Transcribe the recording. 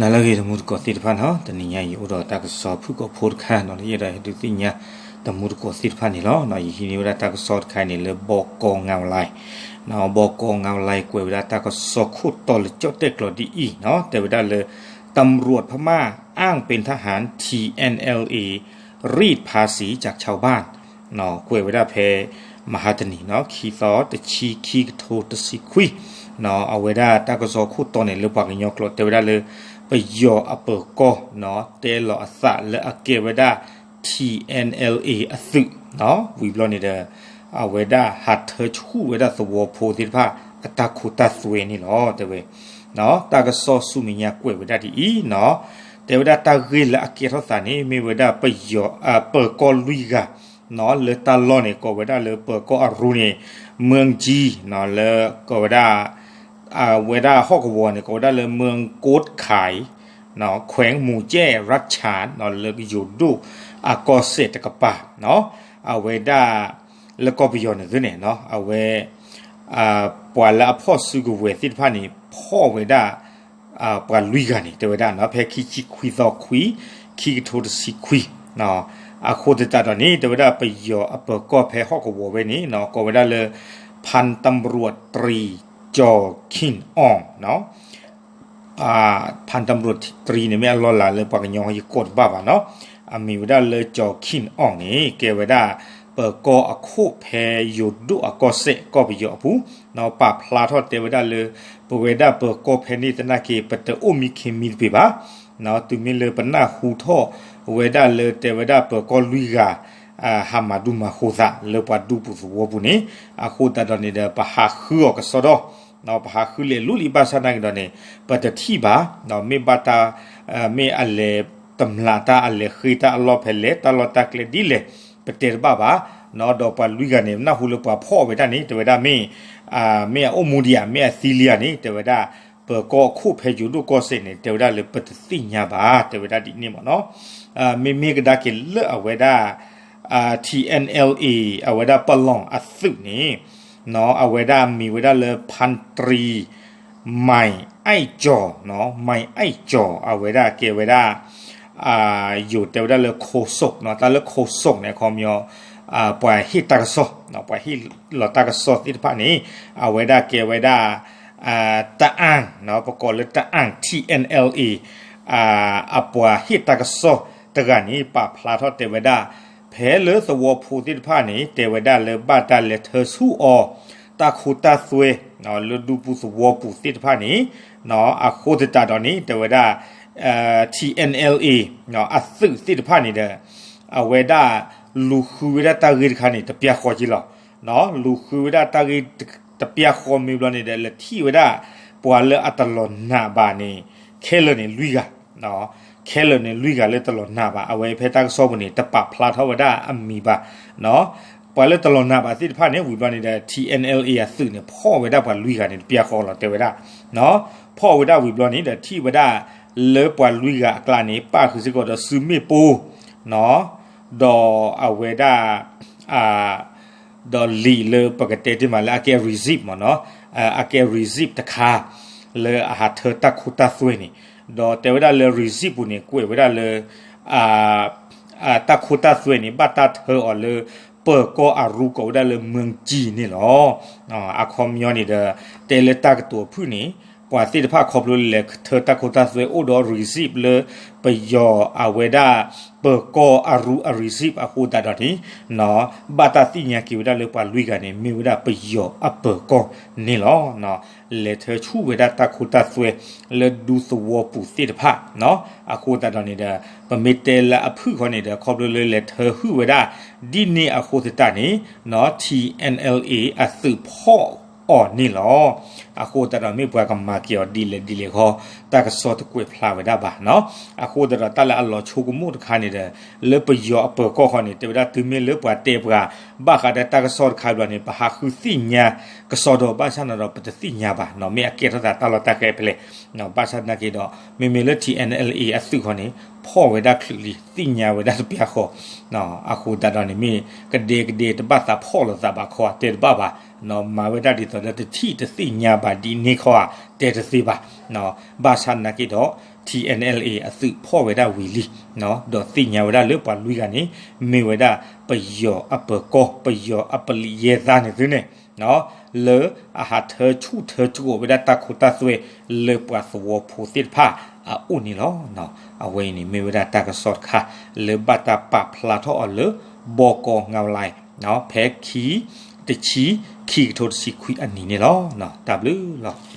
နၤလၢအဂ့ၤ တံၤသကိးသ့ၣ်တဖၣ်န့ၣ်, တနံၤညါအံၤ ယအိၣ်ဒီးတၢ်ကစီၣ်ဖုၣ်ကိာ်ဖိတခါန့ၣ် လၢယအဲၣ်ဒိးဟဲဒုးသ့ၣ်ညါ တံၤသကိးသ့ၣ်တဖၣ်န့ၣ်လီၤ. ယဟံးန့ၢ်ဝဲဒၣ်တၢ်ကစီၣ်တခါအံၤန့ၣ် လၢဘီကီငၤဝလံ, ဘီကီငၤဝလံ ကွဲးဝဲဒၣ်တၢ်ကစီၣ်ခိၣ်တီလၢကၠီၣ်တဲၣ်ကျိးဒ်အံၤ, တဲဝဲဒၣ်လၢ ตำรวจพม่าอ้างเป็นทหาร ทีเอ็นเอลเอ รีดภาษีจากชาวบ้าน ကွဲးဝဲဒၣ်ဖဲ မဟါတနံၤ ခံသီတဆံ ခံကထိတဆံခွံ, အဝဲဒၣ်တၢ်ကစီၣ်ခိၣ်တီန့ၣ် လၢပှၤကညီကျိာ် တဲဝဲဒၣ်လၢ ပယီၤအပၢၤကီၢ် တဲလီၤအသးလၢအကဲဝဲဒၣ် TNLA အသုး, ဝံၤဘျီန့ၣ်ဒီး အဝဲဒၣ်ဟးထၢဆူၣ်ဝဲဒၣ်သဝီဖိသ့ၣ်တဖၣ် အတၢ်ခိတၢ်သွဲန့ၣ်လီၤ တဲဝဲ. တၢ်ကစီၣ်ဆူမဲာ်ညါကွဲးဝဲဒၣ်ဒ်အံၤ, တဲဝဲဒၣ်တၢ်ဂ့ၢ်လၢအကဲထီၣ်သးန့ၣ် မ့ၢ်ဝဲဒၣ်ပယီၤ ပၢၤကီၢ်လွံၢ်ဂၤ လၢတၢ်လီၢ်န့ၣ် ကိးဝဲဒၣ်လၢပၢၤကီၢ်အရူန့ၣ် မၢၢ်ကၠံ လၢကိးဝဲဒၣ် အဝဲဒၣ်ဟီၣ်ကဝီၤန့ၣ် ကိးဝဲဒၣ်လၢ မၢၢ်ကိးခၢၣ် ခွဲးမူၤကၠဲၣ် ရၢၣ်ဆၣ် လၢယိၤဒိၣ်အကီၢ်စဲၣ်တကပၤ, အဝဲဒၣ် လၢကီၢ်ပယီၤန့ၣ်သုန့ၣ် အဝဲ ပှၤလၢအဖီၣ်စုကဝဲၤသ့ၣ်တဖၣ်န့ၣ် ဖီၣ်ဝဲဒၣ် ပှၤလွံၢ်ဂၤန့ၣ် တဲဝဲဒၣ် ဖဲခံဆံခွံသီခွံ ခံကထိတဆံခွံ, အဃိသတးဒီးန့ၣ် တဲဝဲဒၣ်ပယီၤအပၢၤကီၢ်ဖဲဟီၣ်ကဝီၤဝဲန့ၣ် ကိးဝဲဒၣ်လၢ พันตำรวจตรี ကျော်ခင်အောင် พันตำรวจตรี န့ၣ် မ့ၢ်အလီၢ်လၤလၢပှၤကညီယကိးတဘၣ်ဘၣ်နီၤ, အမံၤဝဲဒၣ်လၢ ကျော်ခင်အောင် န့ၣ် ကဲဝဲဒၣ် ပၢၤကီၢ်အခိၣ်ဖဲယိၤဒိၣ်အကီၢ်စဲၣ် ကီၢ်ပယီၤအပူၤ, ပာ်ဖျါထီၣ်တဲဝဲဒၣ်လၢ ပဝဲဒၣ်ပၢၤကီၢ်ဖဲန့ၣ်သနာ်က့ ပတအိၣ်မံခ့မံတပ့ၤဘၣ်, တုၤမ့ၢ်လၢပနၢ်ဟူထီၣ်ဝဲဒၣ်လၢတဲဝဲဒၣ်ပၢၤကီၢ်လွံၢ်ဂၤ ဟးမၤဒူမၤဃိသးလၢပှၤဒူပူၤသဝီပူၤန့ၣ်, အဃိသတးဒီးန့ၣ်ဒီး ပဟးဃုအီၤကစီဒီ, ပဟးဃုလဲၤလူလံ ဘၣ်ဆၣ်သနာ်က့ဒီးန့ၣ် ပတထံၣ်ဘၣ်, မ့ၢ်ဘၣ်တၢ် မ့ၢ်အလဲၤတမျးတၢ် အလဲၤဃ့တၢ်အလီၢ်ဖဲလဲၣ် တၢ်လီၢ်တၢ်ကျဲဒ်လဲၣ် ပတဲတဘၣ်ဘၣ်, ဒီးပှၤလွံၢ်ဂၤန့ၣ် နၢ်ဟူလၢပှၤဖီၣ်ဝဲဒၣ်န့ၣ် တဲဝဲဒၣ်မ့ၢ် မ့ၢ်အအိၣ်မူဒံးဧါ မ့ၢ်အသံလံဧါန့ၣ် တဲဝဲဒၣ် ပၢၤကီၢ်အခိၣ်ဖဲယိၤဒိၣ်ကီၢ်စဲၣ်န့ၣ် တဲဝဲဒၣ်လၢပတသ့ၣ်ညါဘၣ် တဲဝဲဒၣ်ဒ်န့ၣ်မ့ၢ်နီၤ, မ့မ့ၢ်ကဒါက့ၤလၢအဝဲဒၣ် TNLA အဝဲဒၣ်ပလီၢ်အသုးန့ၣ် အဝဲဒၣ်မံၤဝဲဒၣ်လၢ พันตรี မိုင်အိုက်ကျော်, မိုင်အိုက်ကျော် အဝဲဒၣ်ကဲဝဲဒၣ် ယိၤတဲဝဲဒၣ်လၢ ခိၣ်စိး, တၢ်လၢခိၣ်စိးန့ၣ် အခီပညီ ပှၤဟ့ၣ်တၢ်ကစီၣ်, ပှၤဟ့ၣ်လီၤတၢ်ကစီၣ်သ့ၣ်တဖၣ်န့ၣ် အဝဲဒၣ်ကဲဝဲဒၣ် တအၣ်, ပကိးလၢတအၣ် TNLA အပှၤဟ့ၣ်တၢ်ကစီၣ်တဂၤန့ၣ် ပာ်ဖျါထီၣ်တဲဝဲဒၣ် ဖဲလၢသဝီဖိသ့ၣ်တဖၣ်န့ၣ် တဲဝဲဒၣ်လၢဘၣ်တၢ်လဲၤထၢဆူၣ်အီၤ တၢ်ခိတၢ်သွဲ လၢဒူပူၤသဝီပူၤသ့ၣ်တဖၣ်န့ၣ် အဃိသတးဒီးန့ၣ် တဲဝဲဒၣ် TNLA အသုးသ့ၣ်တဖၣ်န့ၣ်ဒီး အဝဲဒၣ်လူၤဃုဝဲဒၣ်တၢ်ဂ့ၢ်တခါန့ၣ် တပျၢ်ဃီက့လီၤ. လူၤဃုဝဲဒၣ်တၢ်ဂ့ၢ်တပျၢ်ဃီမ့ၢ်ဘျီန့ၣ်ဒီး လဲၤထံၣ်ဝဲဒၣ် ပှၤလၢအတလီၤနာ်ဘၣ်န့ၣ် ခဲလၢာ်န့ၣ်လွံၢ်ဂၤ ခဲလၢာ်န့ၣ်လွံၢ်ဂၤလၢတလီၤနာ်ဘၣ် အဝဲဖဲတၢ်ကစီၣ်ပူၤန့ၣ် တပာ်ဖျါထီၣ်ဝဲဒၣ်အမံၤဘၣ်. ပှၤလၢတလီၤနာ်ဘၣ်သ့ၣ်တဖၣ်န့ၣ် ဝံၤဘျီန့ၣ်ဒီး TNLA အသုးန့ၣ် ဖီၣ်ဝဲဒၣ်ပှၤလွံၢ်ဂၤန့ၣ် တပျၢ်ဃီလီၤ တဲဝဲဒၣ်. ဖီၣ်ဝဲဒၣ်ဝံၤဘျီန့ၣ်ဒီး ထံၣ်ဝဲဒၣ် လၢပှၤလွံၢ်ဂၤအကျါန့ၣ် ပၣ်ဃုာ်စ့ၢ်ကီးဒီးစုမ့ၣ်ပိၢ် ဒီးအဝဲဒၣ် ဒီးလံာ်လၢပကတဲတ့ၢ်မးလၢအကဲ receipt မ့ၢ်နီၤ, အကဲ receipt တခါ လၢအဟးထၢတၢ်ခိတၢ်သွဲန့ၣ်, ဒီးတဲဝဲဒၣ်လၢ receipt ပူၤန့ၣ် ကွဲးဝဲဒၣ်လၢ တၢ်ခိတၢ်သွဲန့ၣ် ဘၣ်တၢ်ထၢအီၤလၢ ပၢၤကီၢ်အရူ ကိးဝဲဒၣ်လၢ မၢၢ်ကၠံ န့ၣ်လီၤ. အခီပညီန့ၣ်ဒီး တဲလၢတၢ်ကတိၤဖုၣ်န့ၣ် ပှၤသ့ၣ်တဖၣ်ခီဖျိလဲၤထၢတၢ်ခိတၢ်သွဲအိၣ်ဒီး receipt လၢ ပယီၤအဝဲဒၣ် ပၢၤကီၢ်အရူအ receipt အဃိသတးဒီးန့ၣ် ဘၣ်တၢ်သ့ၣ်ညါက့ၤဝဲဒၣ်လၢပှၤလွံၢ်ဂၤန့ၣ် မ့ၢ်ဝဲဒၣ်ပယီၤအပၢၤကီၢ်န့ၣ်လီၤ. လဲၤထၢဆူၣ်ဝဲဒၣ်တၢ်ခိတၢ်သွဲ လၢဒူသဝီပူၤသ့ၣ်တဖၣ် အဃိသတးဒီးန့ၣ်ဒီး ပမ့ၢ်တဲလၢအဖုၣ်ဃီန့ၣ်ဒီး ခီဖျိလၢလဲၤထၢဟုၣ်ဝဲဒၣ် ဒ်န့ၣ်အဃိသတးန့ၣ် TNLA အသုးဖီၣ်အီၤန့ၣ်လီၤ. အဃိသတးဒီးမ့ၢ်ပှၤကမၤက့ၤအီၤဒ်လဲၣ်ဒ်လဲၣ်ခီ တၢ်ကစီၣ်တကွဲးဖျါဝဲဒၣ်ဘၣ်နီၤ. အဃိသတးဒီးတၢ်လၢအလီၤဆိကမိၣ်တခါန့ၣ်ဒီး လၢပယီၤအပၢၤကီၢ်ဃီန့ၣ် တဲဝဲဒၣ်တုၤမ့ၢ်လၢပှၤတဲပှၤ ဘၣ်ဃးဒီးတၢ်ကစီၣ်တခါဘျီန့ၣ် ပဟးဃုသ့ၣ်ညါကစီၣ်ဒီး ဘၣ်ဆၣ်န့ၣ်ဒီး ပတသ့ၣ်ညါဘၣ်နီၤ မ့ၢ်အကဲထီၣ်သးတၢ်လီၢ်တၢ်ကျဲဖဲလဲၣ်. ဘၣ်ဆၣ်သနာ်က့ဒီး မ့မ့ၢ်လၢ TNLA အသုးဃီန့ၣ် ဖီၣ်ဝဲဒၣ်ချုးလံ သ့ၣ်ညါဝဲဒၣ်တပျၢ်ဃီ အဃိသတးဒီးန့ၣ်မ့ၢ် ကဒဲကဒဲတဘၣ်သးဖီၣ်လိာ်သးဘၣ်ခီဧါ တဲတဘၣ်ဘၣ်. မၤဝဲဒၣ်ဒ်သိးလၢတထံၣ်တသ့ၣ်ညါဘၣ်ဒ်န့ၣ်ခီဧါ တဲတသ့ဘၣ်. ဘၣ်ဆၣ်သနာ်က့ဒီး ထံၣ်အဲၣ်အဲလ်အ့ အသုးဖီၣ်ဝဲဒၣ်ဝံၤလံ, ဒီးသ့ၣ်ညါဝဲဒၣ်လၢပှၤလွံၢ်ဂၤန့ၣ် မ့ၢ်ဝဲဒၣ်ပယီၤအပၢၤကီၢ် ပယီၤအပလံးယဲၢ်သးန့ၣ်သုန့ၣ် လၢအဟးထၢဆူၣ်ထၢကီၤဝဲဒၣ်တၢ်ခိတၢ်သွဲလၢပှၤသဝီဖိသ့ၣ်တဖၣ်အအိၣ်န့ၣ်လီၤ. အဝဲအံၤန့ၣ်မ့ၢ်ဝဲဒၣ်တၢ်ကစီၣ်တခါ လၢဘၣ်တၢ်ပာ်ဖျါထီၣ်အီၤလၢ ဘီကီ ငဝ်းလၢ် ဖဲခံ တဆံ ခံကထိတဆံခွံအနံၤန့ၣ်လီၤ. တၢ်ဘျုးလီၤ.